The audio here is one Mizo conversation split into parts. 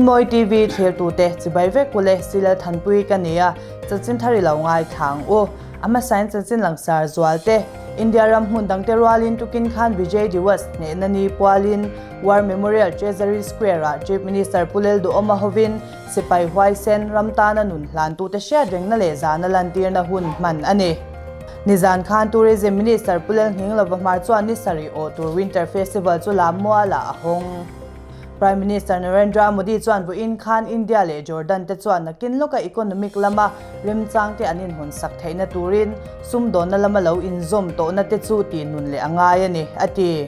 Runmawi TV thlirtute chibai vek ule Silal Thanpui ka ni a, chanchin thar i lo ngaithla ang u. A hmasain chanchin langsar zualte, India ram hmun dangte rualin tukin khan Vijay Diwas hnehna ni pualin War Memorial Treasury Square-ah Chief Minister Pu Lelduhawma hovin Sipai huaisen ram tana nun hlantute hriat rengna leh zana lantirna hun hman a ni. Nizan khan Tourism Minister Pu Lelnghinglova hmar chuan ni sarih awh tur Winter Festival chu Lammualah a hawng. Prime Minister Narendra Modi chuan vawiin khan India leh Jordan te chuan nakin lawka economic lama remchang te an inhawn sak theihna turin sumdawnna lama lo inzawm tawhna te chu tihnun leh a ngai a ni, a ti.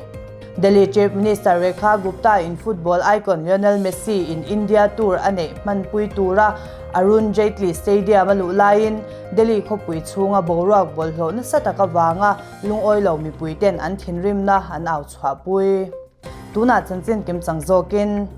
Delhi Chief Minister Rekha Gupta in football icon Lionel Messi in India tour a neih hmanpui tura Arun Jaitley Stadium a luh laiin Delhi khawpui chhunga boruak bawlhhlawh nasa tak avanga lungawi lo mipui ten an thinrimna an au chhuahpui. Tunah chanchin kimchang zawkin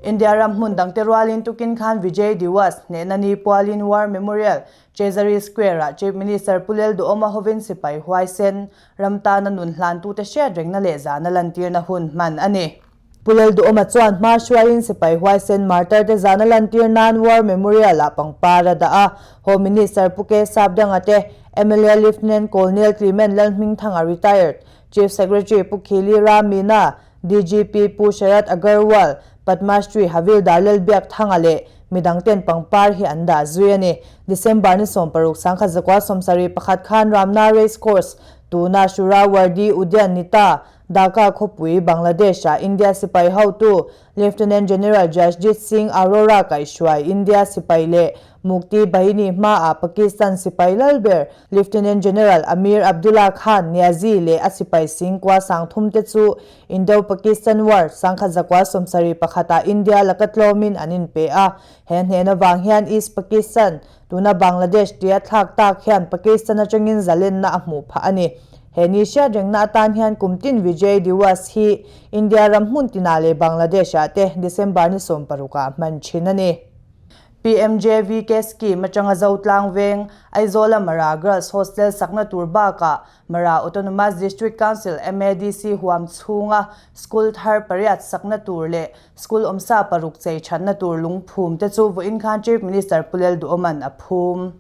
India ram hmun dangte rualin tukin khan Vijay Diwas hnehna ni pualin War Memorial Treasury Square-ah Chief Minister Pu Lelduhawma hovin sipai huaisen Ram tana nun hlantute hriat rengna leh zahna lantirna hun hman a ni. Pu Lalduhawma chuan hma hruaiin sipai huaisen martar-te zahna lantir nan War Memorial-ah pangpar a dah a. Home Minister Pu K Sapdanga te, mla Lieutenant Colonel Clement Lalhmingthanga Retired, Chief Secretary Pu Khili Ramina, DGP Pu Sharad Agarwal, Padma Shri Havildar Lalbiakthanga leh midang ten pangpar hi an dah zui a ni. December ni 16 1971 khan Ramna Race Course, tuna Surawardi Udyan ni ta, Dhaka khawpui, Bangladesh-ah India sipai hotu Lieutenant General Jasjit Singh Arora kaihhruai India sipai leh Mukti Bahini hmaah Pakistan sipai lalber Lieutenant General Amir Abdullah Khan Niazi leh a sipai singkua sangthum te chu Indo-Pakistan War 1971 ah India laka tlawmin an inpe a. He hnen avang hian East Pakistan, tuna Bangladesh tia thlak tak hian Pakistan atangin zalenna a hmuh phah a ni. He ni hriat rengna atan hian kum tin Vijay Diwas hi India ram hmun tinah leh Bangladesh-ah te December ni 16 ah hman thin a ni. PMJVK scheme atanga Zotlang veng, Aizawla Mara Girls Hostel sakna tur bakah Mara Autonomous District Council, MADC, huam chhunga school thar pariat sakna tur leh school awmsa paruk chei thatna tur lungphum te chu vawiin khan Chief Minister Pu Lelduhawma'n a phum.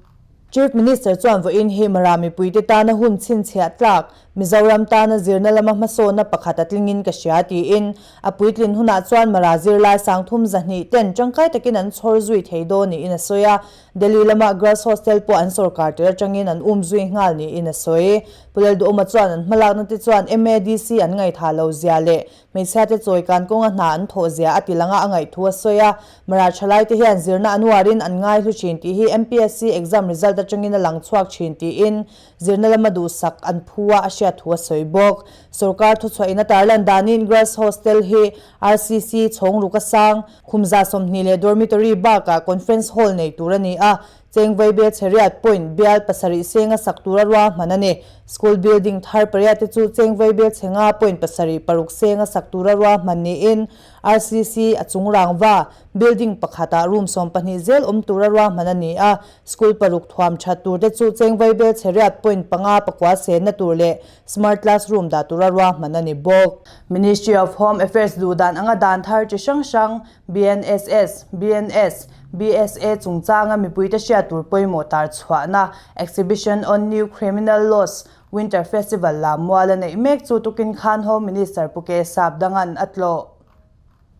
Chief Minister chuan vawiin hi Mara mipuite tana hun chhinchhiah tlak, Mizoram tana zirna lama hmasawnna pakhat a tlingin ka hria tiin a puitlin hunah chuan Mara zirlai sangthum zahnih ten tangkai takin an chhawr zui thei dawn niin a sawi a. Delhi lama Girls Hostel pawh an sorkar tir atangin an um zui nghal niin a sawi. Pu Lalduhawma chuan an hmalakna te chuan MADC an ngaihthah lo zia leh hmeichhia te chawi kan kawnga hna an thawh zia a ti langa a ngaihthu a sawi a. Mara thalai te hian zirna an uarin an ngaihlu thin tih hi MPSC exam result atangin a lang chhuak thin tiin zirna lama duhsak an phu a a hriat thu a sawi bawk. Sorkar thuchhuah in a tarlan danin Girls Hostel hi RCC chhawng ruk a sang, Khumza 20 leh dormitory bakah conference hall nei tur a ni a, Chengvei bel chheriat point bial pasarih senga sak tura ruahman a ni. School building thar pariat te chu Chengvei bel chhenga point pasarih paruk senga sak tura ruahman niin RCC a chung rangva building pakhatah room 12 zel awm tura ruahman a ni a, school paruk thuam that tur te chu Chengvei bel chheriat point panga pakua senna tur leh Smart classroom dah tura ruahman a ni bawk. Ministry of Home Affairs duh dan anga dan thar chi hrang hrang BNSS, BNS, BSA chungchanga mipuite hriat tur pawimawh tar chhuahna Exhibition on New Criminal Laws Winter Festival lam mual a neih mek chu tukin khan Home Minister Pu K Sapdanga'n a tlawh.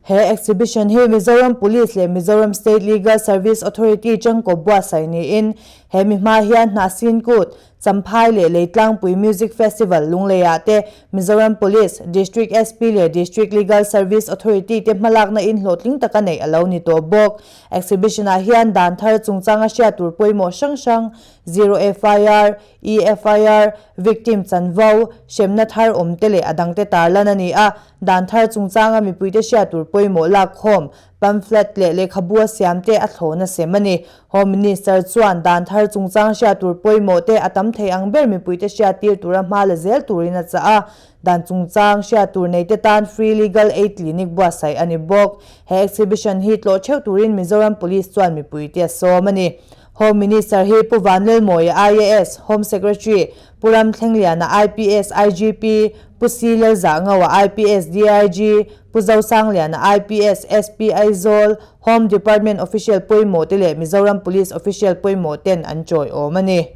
He exhibition hi Mizoram Police leh Mizoram State Legal Service Authority changkawp buatsaih niin he mi hma hian Hnahsin Kut, Champhai leh Leitlangpui Music Festival Lungleiah te Mizoram Police, District SP leh District Legal Service Authority te hmalakna in hlawhtling taka neih a lo ni tawh bawk. Exhibition ah hian dan thar chungchanga hriat tur pawimawh hrang hrang, Zero FIR, EFIR, Victim chanvo, hremna thar awm te leh a dangte tarlan a ni a, dan thar chungchanga mipuite hriat tur pawimawh lakkhawm, pamphlet leh lehkhabu a siam te a thlawhna sem a ni. Home Minister chuan dan thar chungchang hriat tur pawimawh te a tam thei ang ber mipuite hriat tir tura hma la zel turin a chah a, dan chungchang hriat tur nei te tan free legal aid clinic buatsaih a ni bawk. He exhibition hi tlawh theuh turin Mizoram Police chuan mipuite a sawm a ni. Home Minister hi Pu Vanlalmawia IAS, Home Secretary, Pu Ramthlengliana IPS, IGP, Pu Si Lalzahngaua IPS, DIG, Pu Zosangliana IPS, SP Aizawl, Home Department official pawimawh te leh Mizoram Police official pawimawh ten an chawiawm a ni.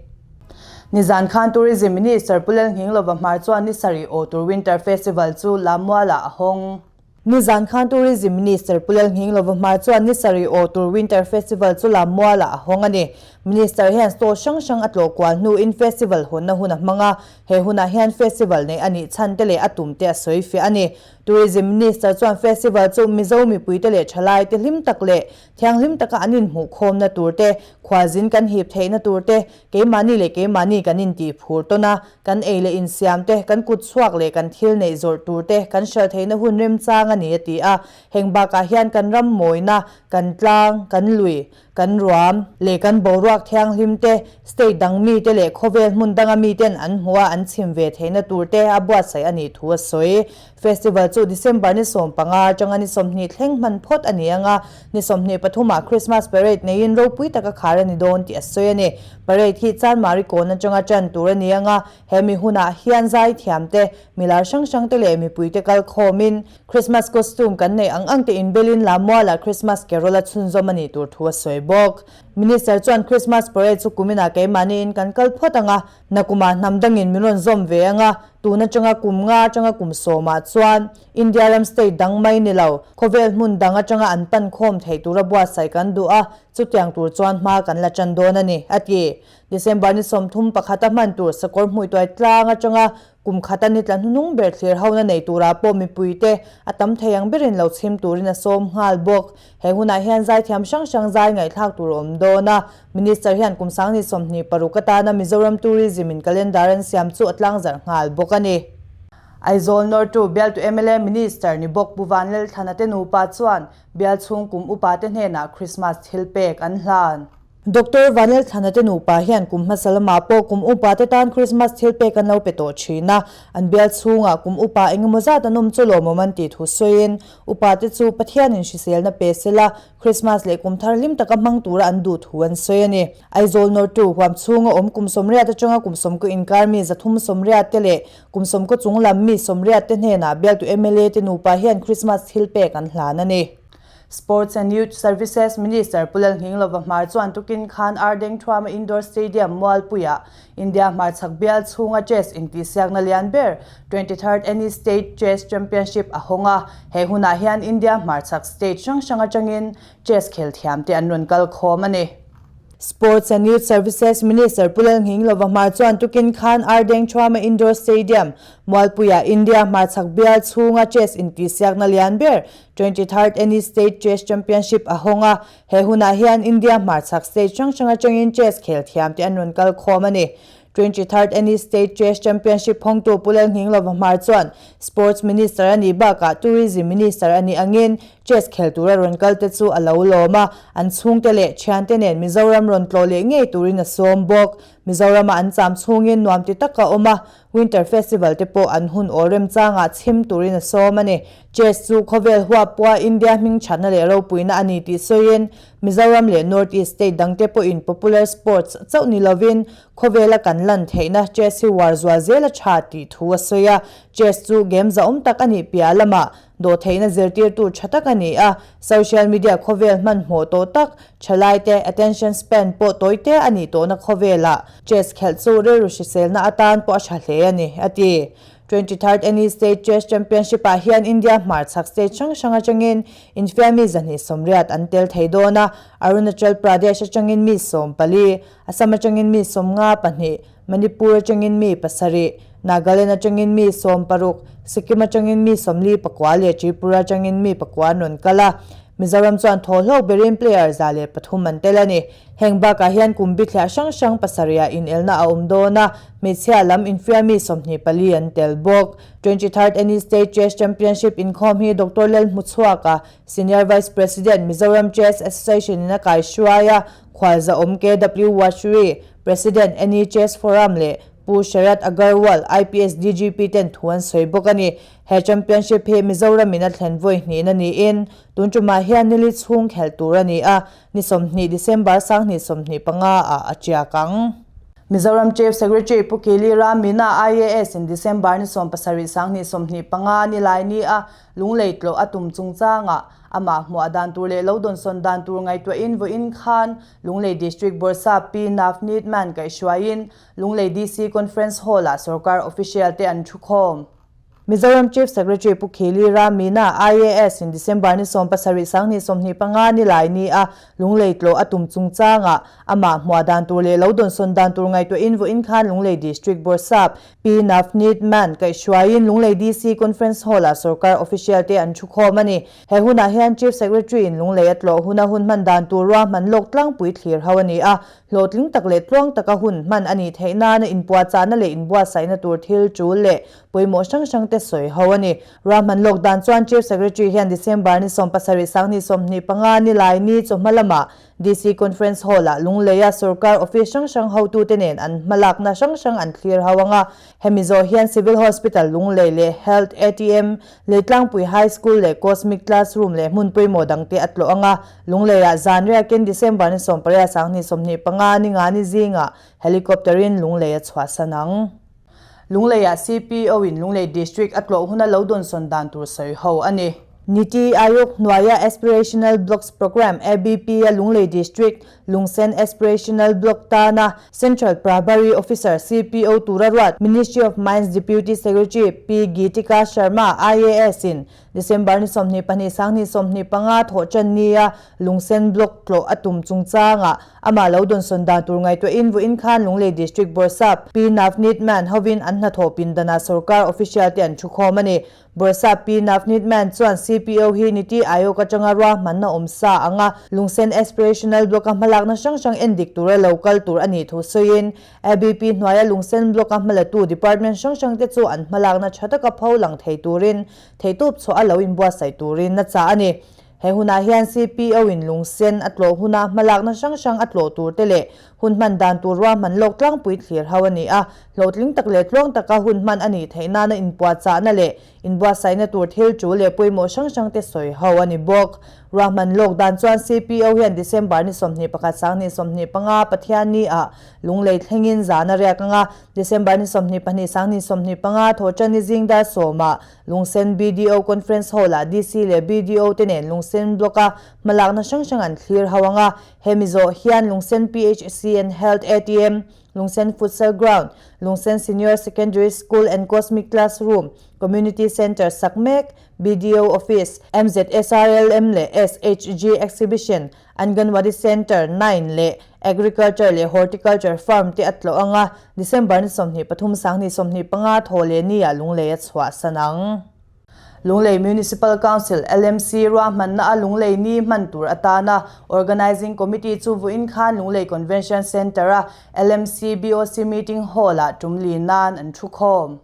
Nizan khan Tourism Minister Pu Lalnghinglova hmar chuan ni sarih aw tur Winter Festival chu Lammualah a hawng. Nizan khan Tourism Minister Pu Lalnghinglova hmar chuan ni sarih aw tur Winter Festival chu Lammualah a hawng a ni. Minister hian stall hrang hrang a tlawh kual hnuin festival hawnna hun a hmang a, he hunah hian festival neih a nih chhan te leh a tum te a sawi fiah a ni. Tourism Minister chuan festival chu Mizo mipuite leh thalaite hlim tak leh thianghlim taka an inhmuhkhawmna tur te, khualzin kan hip theihna tur te, keimahni leh keimahni kan intih phur tawn a, kan ei leh insiam te, kan kut chhuak leh kan thil neih zawrh tur te kan hralh theihna hun remchang a ni a ti a. Heng bakah hian kan ram mawina, kan tlang, kan lui, kan ruam leh kan boruak thianghlim te, state dang mite leh khawvel hmun danga miten an hmuh a an chhim ve theihna tur te a buatsaih a nih thu a sawi. Festival chu December ni 15 atanga ni 20 thleng hman phawt a ni ang a, ni 23 ah Christmas Parade neiin ropui taka khar a ni dawn tih a sawi a ni. Parade hi Chanmari kawn atanga tan tur a ni ang a, hemi hunah hian zaithiam te, milar hrang hrang te leh mipui te kal khawmin Christmas costume kan neih ang ang te inbelin Lamualah Christmas carol a chhunzawm a nih tur thu a sawi bawk. Minister chuan Christmas parade chu kuminah keimahniin kan kal phawt ang a, nakumah hnam dangin min rawn zawm ve ang a, tun atanga kum nga atanga kum sawmah chuan India ram state dang mai ni lo, khawvel hmun dang atanga an pan khawm theih tura buatsaih kan duh a, chutiang tur chuan hma kan la tan dawn a ni, a ti. December ni 31 a hman tur sakawr hmuituai tlang atanga Kum khata ni tla hnunung ber thlir hona nei turah pawh mipuite a tam thei ang berin lo chhim turin a sawm nghal bawk. He hunah hian zaithiam hrang hrang zai ngaihthlak tur a awm dawn a. Minister hian kum 2026 atana Mizoram Tourism in calendar an siam chu a tlangzarh nghal bawk a ni. Aizawl North tu bialtu mla Minister ni bawk Pu Vanlalthlana te nupa chuan bial chhung kum upate hnenah Christmas thilpek an hlan. Doctor Vanlalthlana te nupa hian kum hmasa lamah pawh kum upa te tan Christmas thil pek an lo pe tawh thin a, an bial chhungah kum upa engemaw zat an awm chu lawmawm an tih thu sawiin, upa te chu Pathianin hriselna pe sela Christmas leh kum thar hlim taka hmang tura an duh thu an sawi a ni. Aizawl North-tu huam chhunga awm kum 80 atanga kum 90 inkar mi 380 te leh kum 90 chung lam mi 80 te hnenah bialtu mla te nupa hian Christmas thil pek an hlan a ni. Sports and Youth Services Minister Pu Lalnghinglova Hmar chuan tukin khan Ardeng Thuama Indoor Stadium Mualpuiah India hmarchhak bial chhunga chess intihsiakna lian ber 23rd NE State Chess Championship a hawng a. He hunah hian India hmarchhak state hrang hrang atangin chess khel thiamte an rawn kal khawm a ni. Sports and Youth Services Minister Pu Lalnghinglova Hmar chuan tukin khan Ardeng Thuama Indoor Stadium Mualpuiah India hmarchhak bial chhunga chess intihsiakna lian ber 23rd NE State Chess Championship a hawng a, he hunah hian India hmarchhak state hrang hrang atangin chess khel thiam te an rawn kal khawm a ni. 23rd NE State Chess Championship hawngtu Pu Lalnghinglova Hmar chuan Sports Minister a nih bakah Tourism Minister a nih angin chess khel tura rawn kal te chu a lo lawm a, an chhungte leh thiante nen Mizoram rawn tlawh leh ngei turin a sawm bawk. Mizorama an cham chhungin nuam ti taka awm a, Winter Festival te pawh an hun awl remchangah chhim turin a sawm a ni. Chess chu khawvel huap pawha India hming thatna leh ropuina a ni tih sawiin, Mizoram leh North East state dangte pawhin popular sports chauh ni lovin khawvela kan lan theihna chess hi uar zual zel a tha tih thu a sawi a. Chess chu game zahawm tak a nih piah lamah dawhtheihna zirtirtu tha tak a ni a, social media khawvel hmanhmawh tawh tak thalaite attention span pawh tawite a nih tawhna khawvelah chess khelh chu rilru hriselna atan pawh a tha hle a ni, a ti. 23rd NE State Chess Championship ah hian India hmarchhak state hrang hrang atangin infiam mi 280 an tel thei dawn a, Arunachal Pradesh atangin mi 14, Assam atangin mi 52, Manipur atangin mi 7, Nagaland atangin mi 60, Sikkim atangin mi 49 leh Tripura atangin mi 9 an rawn kal a. Mizoram chuan thaw hlawk berin player 103 an tel a ni. Heng bakah hian kum bithliah hrang hrang pasarihah inelna a awm dawn a, hmeichhia lam infiam mi 24 an tel bawk. 23rd NE State Chess Championship inkhawm hi Doctor Lalhmuchhuaka, Senior Vice President, Mizoram Chess Association in a kaihruai a, Khualzahawm KW Wachri, President, NE Chess Forum leh. Pu Sharad Agarwal, IPS DGP ten thu an sawi bawk a ni. He championship hi Mizoram in a thlen vawi hnihna niin tun tumah hian nili chhung khelh tur a ni a, ni 20 December 2025 ah a tiak ang. Mizoram Chief Secretary Pu Kili Ramina IAS in December ni 17 2025 ni lai ni a Lunglei tlawh a tum chungchangah amah hmuah dan tur leh lo dawnsawn dan tur ngaihtuahin vawiin khan Lunglei District Bawrhsap Pi Navneet Mann kaihhruaiin Lunglei DC Conference Hall-ah sorkar official te an thukhawm. Mizoram Chief Secretary Pu Khili Ramina, IAS, in December ni 17 2025 ni lai ni a Lunglei tlawh a tum chungchangah amah hmuah dan tur leh lo dawnsawn dan tur ngaihtuahin vawiin khan Lunglei District Bawrhsap Pi Navneet Mann kaihhruaiin Lunglei DC Conference Hall-ah sorkar official te an thukhawm a ni. He hunah hian Chief Secretary in Lunglei a tlawh huna hun hman dan tur ruahman lawk tlangpui thlir ho a ni a, hlawhtling tak leh tluang taka hun hman a nih theih nana inpuahchahna leh inbuatsaihna tur thil tul leh pawimawh hrang hrang te sawi ho a ni. Ruahman lawk dan chuan Chief Secretary hian December ni 17 2025 ni lai ni chawhma lamah DC Conference Hall-ah Lungleia sorkar office hrang hrang hotute nen an hmalakna hrang hrang an thlir ho ang a. Hemi zawh hian Civil Hospital Lunglei leh Health ATM, Leitlangpui High School leh Cosmic Classroom leh hmun pawimawh dangte a tlawh ang a. Lungleiah zan riakin December ni 18 2025 ni nga ni zingah helicopter-in Lunglei a chhuahsan ang. Lungleiah CPO-in Lunglei District a tlawh huna lo dawnsawn dan tur sawi ho a ni. Niti Aayog hnuaia Aspirational Blocks Programme, ABP, a Lunglei District Lungsen Aspirational Block tana Central Prabhari Officer, CPO, tura ruat Ministry of Mines Deputy Secretary Pi Geetika Sharma, IAS, in December ni 22 2025 thawh tan nia Lungsen Block tlawh a tum chungchangah amah lo dawnsawn dan tur ngaihtuahin vawiin khan Lunglei District Bawrhsap Pi Navneet Mann hovin an hnathawh pindanah sorkar official te an thukhawm a ni. Bawrhsap Pi Navneet Mann chuan CPO hi Niti Aayog atanga ruahmanna awm sa anga Lungsen Aspirational Block-a hmalakna hrang hrang endik tura lo kal tur a nih thu sawiin ABP hnuaia Lungsen Block-a hmalatu department hrang hrangte chu an hmalakna tha taka pho lang thei turin theihtawp chhuah a lo inbuatsaih turin a chah a ni. He hunah hian CPO-in lungsen a tlawh huna hmalakna hrang hrang a tlawh tur te leh hun hman dan tur ruahman lawk tlangpui thlir ho a ni a, hlawhtling tak leh tluang taka hun hman a nih theih nana inpuahchahna leh inbuatsaihna tur thil tul leh pawimawh hrang hrang te sawi ho a ni bawk. Ruahman lawk dan chuan CPO hian December ni 21 2025 Pathianni ah Lunglei thlengin zan a riak anga December ni 22 2025 Thawhṭanni zing dar sawmah Lungsen BDO Conference Hall-ah DC leh BDO te nen Lungsen Block-a hmalakna hrang hrang an thlir ho ang a, hemi zawh hian Lungsen PHC and Health ATM, Lungsen Futsal Ground, Lungsen Senior Secondary School and Cosmic Classroom, Community Centre sak mek, BDO Office, MZSRLM leh SHG Exhibition, Anganwadi Centre nine leh Agriculture leh Horticulture Farm te a tlawh ang a, December ni 23 2025 thaw leh ni ah Lunglei a chhuahsan ang. Lunglei Municipal Council, LMC, ruahmanna a Lunglei ni hman tur atana Organising Committee chu vawiin khan Lunglei Convention Centre a LMC BOC Meeting Hall ah tum li nan an thukhawm.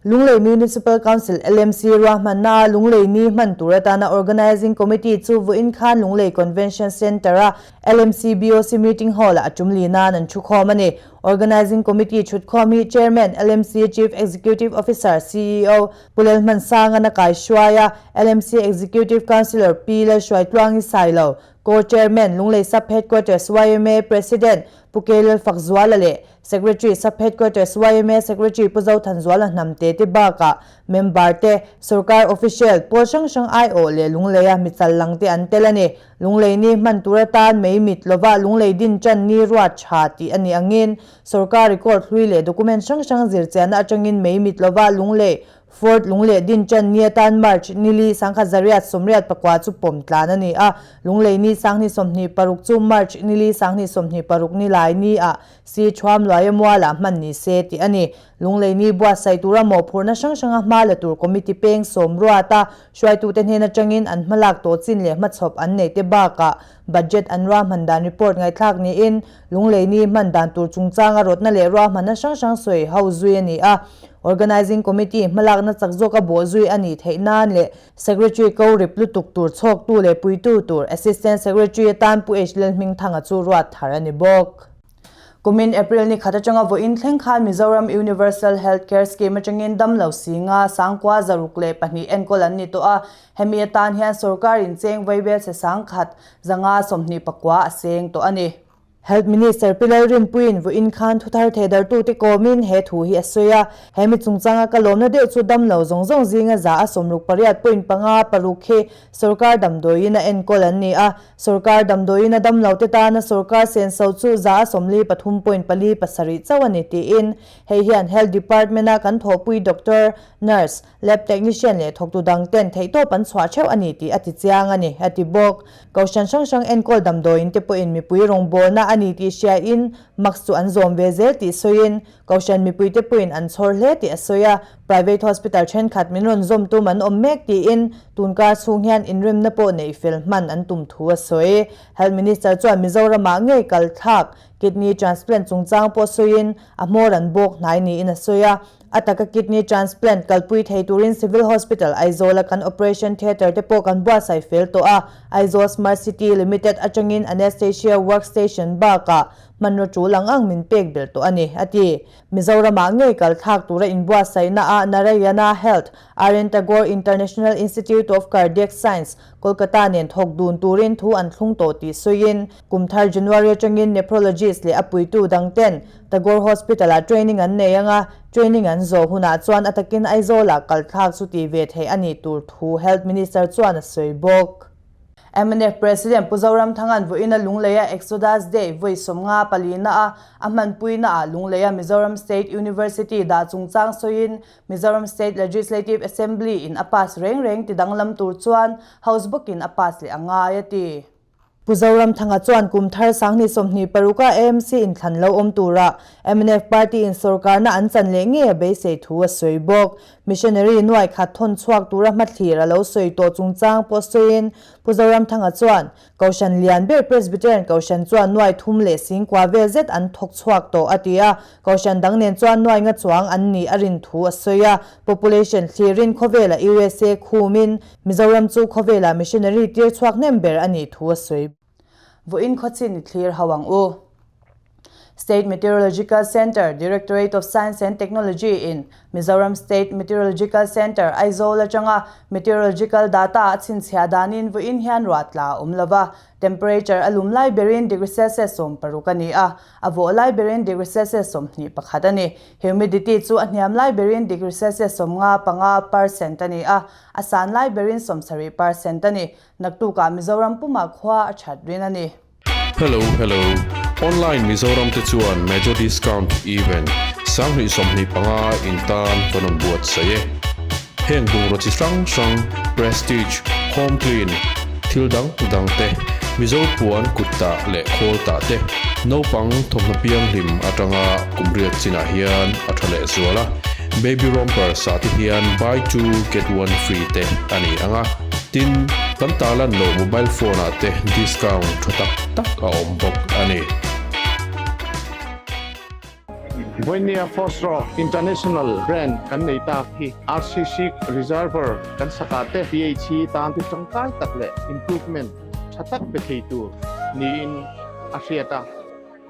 Lunglei Municipal Council, LMC, ruahmanna a Lunglei ni hman tur atana Organising Committee chu vawiin khan Lunglei Convention Centre-a LMC BOC Meeting Hall-ah a tum li nan an thukhawm a ni. Organising Committee thutkhawm hi Chairman, LMC Chief Executive Officer, ceo, Pu Lalhmansangan a kaihruai a, LMC Executive Councillor Pi Lalhruaitluangi Sailo, Co-Chairman, Lunglei Sub-Headquarters yma President Pu K Lalfakzuala leh Secretary Sub Headquarters yma Secretary Pu Zothanzuala Hnamte te bakah member te, sorkar official, pawl hrang hrang aiawh leh Lungleia michal lang te an tel a ni. Lunglei ni hman tur atan mei mit lova Lunglei din tan ni ruat tha tih a nih angin sorkar record hlui leh document hrang hrang zirchiahna atangin mei mit lova Lunglei Fort Lungleh din tan ni atan March nili 1984 chu pawm tlan a ni a, Lunglei ni 2026 chu March nili 2026 ni lai ni ah Si Thuam Luaia mualah hman ni se tih a ni. Lunglei ni buatsaih tura mawhphurhna hrang hranga hma la tur committee peng sawm ruata hruaitute hnen atangin an hmalak tawh chin leh hmachhawp an neih te bakah budget an ruahman dan report ngaihthlak niin Lunglei ni hman dan tur chungchanga rawtna leh ruahmanna hrang hrang sawi ho zui a ni a. Organising Committee hmalakna chak zawka bawh zui a nih theih nan leh Secretary ko rip lutuk tur chhawktu leh puitu tur Assistant Secretary atan Pu H Lalhmingthanga chu ruat thar a ni bawk. Kumin April ni khat atanga vawiin thleng khan Mizoram Universal Health Care Scheme atangin damlo singa 9602 enkawl an ni tawh a, hemi atan hian sorkar in cheng vaibel chhe 10 529 a seng tawh a ni. Health Minister Pi Lalrinpuiin vawiin khan thuthar thehdartute kawmin he thu hi a sawi a, he mi chungchanga ka lawmna deuh chu damlo zawng zawng zinga 168.5 paruk hi sorkar damdawiin a enkawl an ni a, Sorkar damdawiin a damlote tana sorkar senso chu 143.47 chauh a ni tiin hei hian Health Department-a kan thawhpui doctor, nurse, lab technician leh thawktu dangten theihtawp an chhuah theuh a ni tih a ti chiang a ni, a ti bawk. Kohhran hrang hrang enkawl damdawiin te pawhin mipui rawngbawlna a ni tih hriain mask chu an zawm ve zel tih sawiin Kohhran mipuite pawhin an chhawr hle tih a sawi a, private hospital thenkhat min rawn zawm tum an awm mek tiin tunkar chhung hian inremna pawh neih fel hman an tum thu a sawi. Health Minister chuan Mizoramah ngei kal thlak kidney transplant chungchang pawh sawiin a hmawr an bawk hnai niin a sawi a, a taka kidney transplant kalpui thei turin Civil Hospital Aizawl-a kan operation theatre te pawh kan buatsaih fel tawh a, Aizawl Smart City Limited atangin anaesthesia work station bakah Hmanraw tul ang ang min pek belh tawh a ni, a ti. Mizoramah ngei kal thlak tura inbuatsaihna ah Narayana Health, RN Tagore International Institute of Cardiac Science, Kolkata nen thawk dun turin thu an thlung tawh tih sawiin, kum thar January atangin nephrologist leh a puitu dangten Tagore Hospital-ah training an nei ang a, training an zawh hunah chuan a takin Aizawlah kal thlak chu tih ve theih a nih tur thu Health Minister chuan a sawi bawk. Mnf President Pu Zoramthanga'n vawiina Lungleia Exodus Day vawi 54 na a a hmanpuina ah Lungleia Mizoram State University dah chungchang sawiin Mizoram State Legislative Assembly in a pass reng reng ti danglam tur chuan House bawkin a pass leh a ngai a ti. Pu Zoramthanga chuan kum thar 2026 a AMC inthlan lo awm tura mnf party in sorkarna an chan leh ngei a beisei thu a sawi bawk. Missionary nuai khat thawn chhuak tura hmathlir a lo sawi tawh chungchang pawh sawiin Pu Zoramthanga chuan, Kohhran lian ber Presbyterian Kohhran chuan nuai thum leh singkua vel zet an thawk chhuak tawh a ti a, Kohhran dang nen chuan nuai nga chuang an nih a rin thu a sawi a. Population thlirin khawvela USA khumin Mizoram chu khawvela missionary tir chhuak hnem ber a nih thu a sawi. Vawiin khawchin i thlir ho ang u. State Meteorological Centre, Directorate of Science and Technology in Mizoram State Meteorological Centre, Aizawl atanga meteorological data a chhinchhiah danin vawiin hian ruah tla a awm lova, temperature a lum lai berin degree Celsius 16 a ni a, a vawh lai berin degree Celsius 21 a ni. Humidity chu a hniam lai berin degree Celsius 55 percent a ni a, a san lai berin 70 percent a ni. Naktukah Mizoram pumah khua a that rin a ni. Hello hello, Online Mizoram te chuan Major Discount Event 2025 in tan kan rawn buatsaih e. Heng bungraw chi hrang hrang, Prestige, Home Clean, thil dang dang te, Mizo puan kut tah leh khawl tah te, naupang thawmhnaw pianghlim atanga kum riat chinah hian a tha leh zual a, Baby Romper sah te hian buy two get one free te a ni ang a. Tin, kan tarlan loh mobile phone ah te discount tha tak tak a awm bawk a ni. Vawinia Fosro International brand kan nei tak hi RCC Reservoir kan sakah te pH hi tan ti tangkai tak leh improvement tha tak pe thei tur niin a hriat a,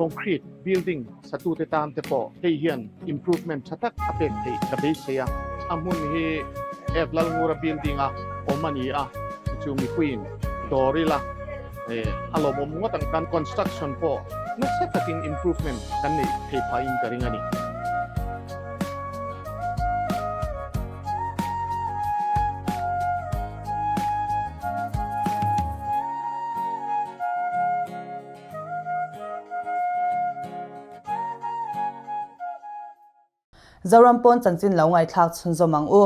concrete building satute tan te pawh hei hian improvement tha tak a pek theih ka beisei a. A hmun hi F Lalngura building a awm a ni a, chu mipuiin dawr ila a lawmawm ngawt ang kan construction pawh nasa takin improvement kan neih thei phahin ka ring a ni. Zoram pawn chanchin lo ngaihthlak chhunzawm ang u.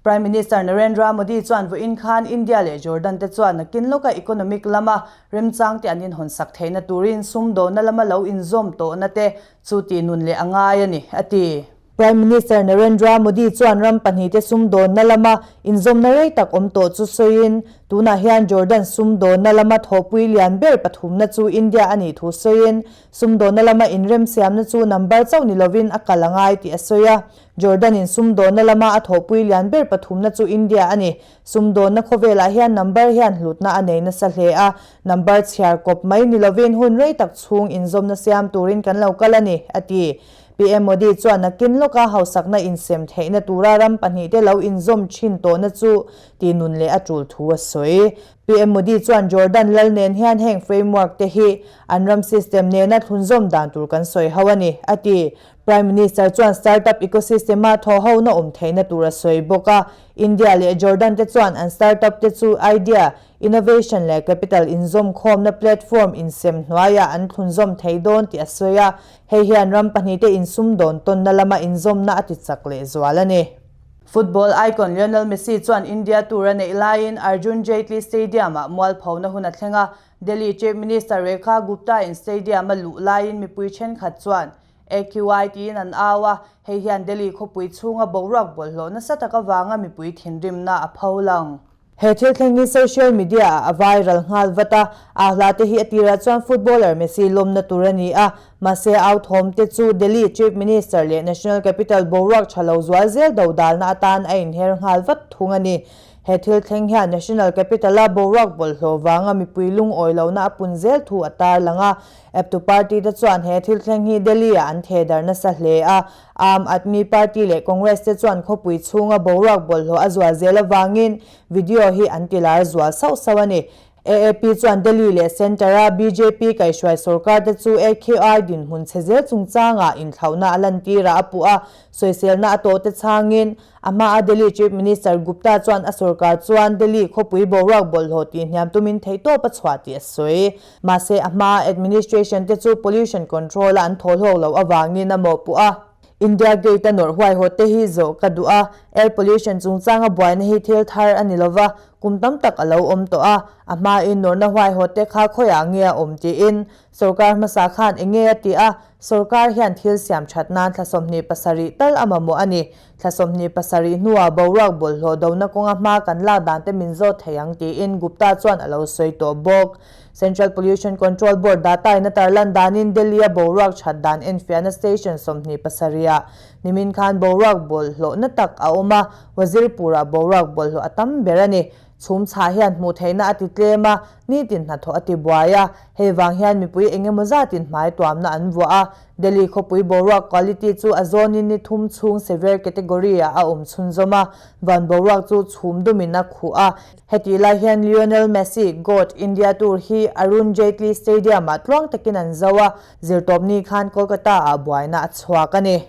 Prime Minister Narendra Modi chuan vawiin khan India leh Jordan te chuan nakin lawka economic lama remchang te an inhawnsak theihna turin sumdawhna lama lo inzawm tawhna te chu tih nun leh a ngai a ni, a ti. Prime Minister Narendra Modi chuan ram pahnihte sumdawnna lama inzawmna rei tak awm tawh chu sawiin, tunah hian Jordan sumdawnna lama thawhpui lian ber pathumna chu India a nih thu sawiin, sumdawnna lama inremsiamna chu number chauh ni lovin a kal a ngai tih a sawi a. Jordan-in sumdawnna lama a thawhpui lian ber pathumna chu India a ni. Sumdawnna khawvelah hian number hian hlutna a nei nasa hle a, number chhiar kawp mai ni lovin hun rei tak chhung inzawmna siam turin kan lo kal a ni, a ti. PM Modi chuan nakin lawka hausakna insem theihna tura ram pahnihte lo inzawm thin tawhna chu tihnun leh a tul thu a sawi. PM Modi chuan Jordan lal nen hian heng framework te hi an ram system nena thlunzawm dan tur kan sawi ho a ni, a ti. Prime Minister chuan startup ecosystem-a thawhhona awm theihna tur a sawi bawk a. India leh Jordan te chuan an startup te chu idea, innovation leh capital inzawmkhawmna platform insem hnuaiah an thlunzawm thei dawn tih a sawi a. Hei hian ram pahnihte insumdawn tawnna lama inzawmna a ti chak leh zual a ni. Football icon Lionel Messi chuan India tour a neih laiin Arjun Jaitley Stadium-ah mualphona hun a thleng a. Delhi Chief Minister Rekha Gupta-in stadium a luh laiin mipui thenkhat chuan AQI tiin an au a, hei hian Delhi khawpui chhunga boruak bawlhhlawh nasa tak avanga mipui thinrimna a pho lang. He thil thleng hi social media ah a viral nghal vat a, a hla te hi a tirah chuan footballer Messi lawmna tur a ni a, mahse au thawm te chu Delhi Chief Minister leh National Capital boruak tha lo zual zel dodalna atan a inher nghal vat thung a ni. He thil thleng hian National Capital a boruak bawlhhlawh vanga mipui lungawi lohna a pun zel thu a tarlang a, eptu party te chuan he thil thleng hi Delhi ah an thedar nasa hle a, Aam Aadmi Party leh Congress te chuan khawpui chhunga boruak bawlhhlawh a zual zel avangin video hi an tilar zual sauh sauh a ni. AAP chuan Delhi leh Centre-a bjp kaihhruai sorkar te chu AQI dinhmun chhe zel chungchangah inthlauhna a lantirah a puh a, sawiselna a tawh te chhangin a hmaa Delhi Chief Minister Gupta chuan a sorkar chuan Delhi khawpui boruak bawlhhlawh tihhniam tumin theihtawp a chhuah tih a sawi. Mahse, a hmaa administration te chu pollution control a an thaw hlawk loh avangin a mawhpuh a. India Gate a nawrh huaihawt te hi zawh ka duh a, air pollution chungchanga buaina hi thil thar a ni lova, kum tam tak a lo awm tawh a, a hmain nawrhna huaihawt te kha khawiah nge a awm tiin sorkar hmasa khan eng nge a ti a, sorkar hian thil siam that nan thla 27 tal a mamawh a ni. Thla 27 hnuah boruak bawlhhlawh dona kawnga hma kan lak dan te min zawt thei ang tiin Gupta chuan a lo sawi tawh bawk. Central Pollution Control Board data in a tarlan danin Delhi-a boruak that dan enfiahna station 27 ah nimin khan boruak bawlhhlawhna tak a awm a, Wazirpur-ah boruak bawlhhlawh a tam ber a ni. Chhum chhah hian hmuh theihna a ti tlem a, nitin hnathawh a ti buai a, hei vang hian mipui eng emaw zatin hmai tuamna an vuah a, Delhi khawpui boruak quality chu a zawnin ni thum chhung severe category ah a awm chhunzawm a, van boruak chu chhum dumin a khuh a. Hetih lai hian Lionel Messi, GOAT, India tour hi Arun Jaitley Stadium ah tluang takin an zo a, zirtawpni khan Kolkata ah buaina a chhuak a ni.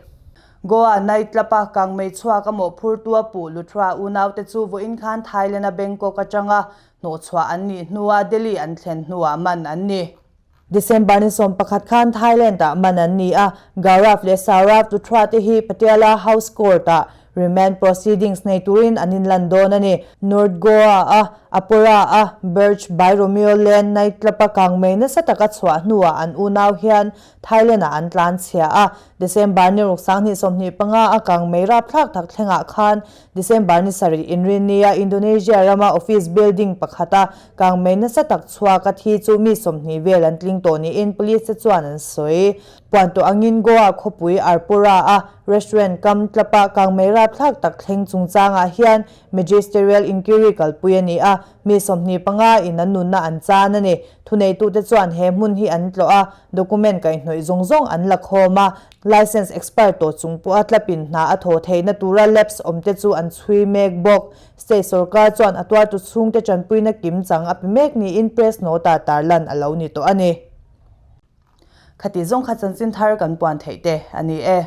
Goa night club a kangmei chhuak a mawhphurtu a puh Luthra unaute chu vawiin khan Thailand a Bangkok atanga hnawhchhuah an nih hnua Delhi an thlen hnuah man an ni. December ni 11 khan Thailand ah man an ni a, Gaurav leh Saurav Luthra te hi Patiala House Court ah remand proceedings nei turin an inlan dawn a ni. North Goa a Apora a Birch by Romeo Lane night club a kangmei nasa taka chhuah hnuah an unau hian Thailand ah an tlan chhia a, December ni ruk 2025 a kang mei rapthlak tak thlengah khan December ni sarih inrinnia Indonesia rama office building pakhata kang mei nasa tak chhuak a thi chu mi 20 vel an tling tawh niin police te chuan an sawi. Puan tawh angin Goa khawpui Arpora a restaurant kam tlapa kang mei rapthlak tak thleng chungchangah hian Magisterial inquiry kalpui a ni a, mi 25 in an nunna an chan a ni. Thuneitute chuan he hmun hi an tlawh a, document kaihhnawih zawng zawng an la khawm a, licence expire tawh chung pawha tlapin hna a thaw theihna tura lapse awmte chu an chhui mek bawk. State sorkar chuan a tuartu chhungte tanpuina kim chang a pe mek niin press note-ah tarlan a lo ni tawh a ni. Khati zawng kha chanchin thar kan puan theih te a ni e.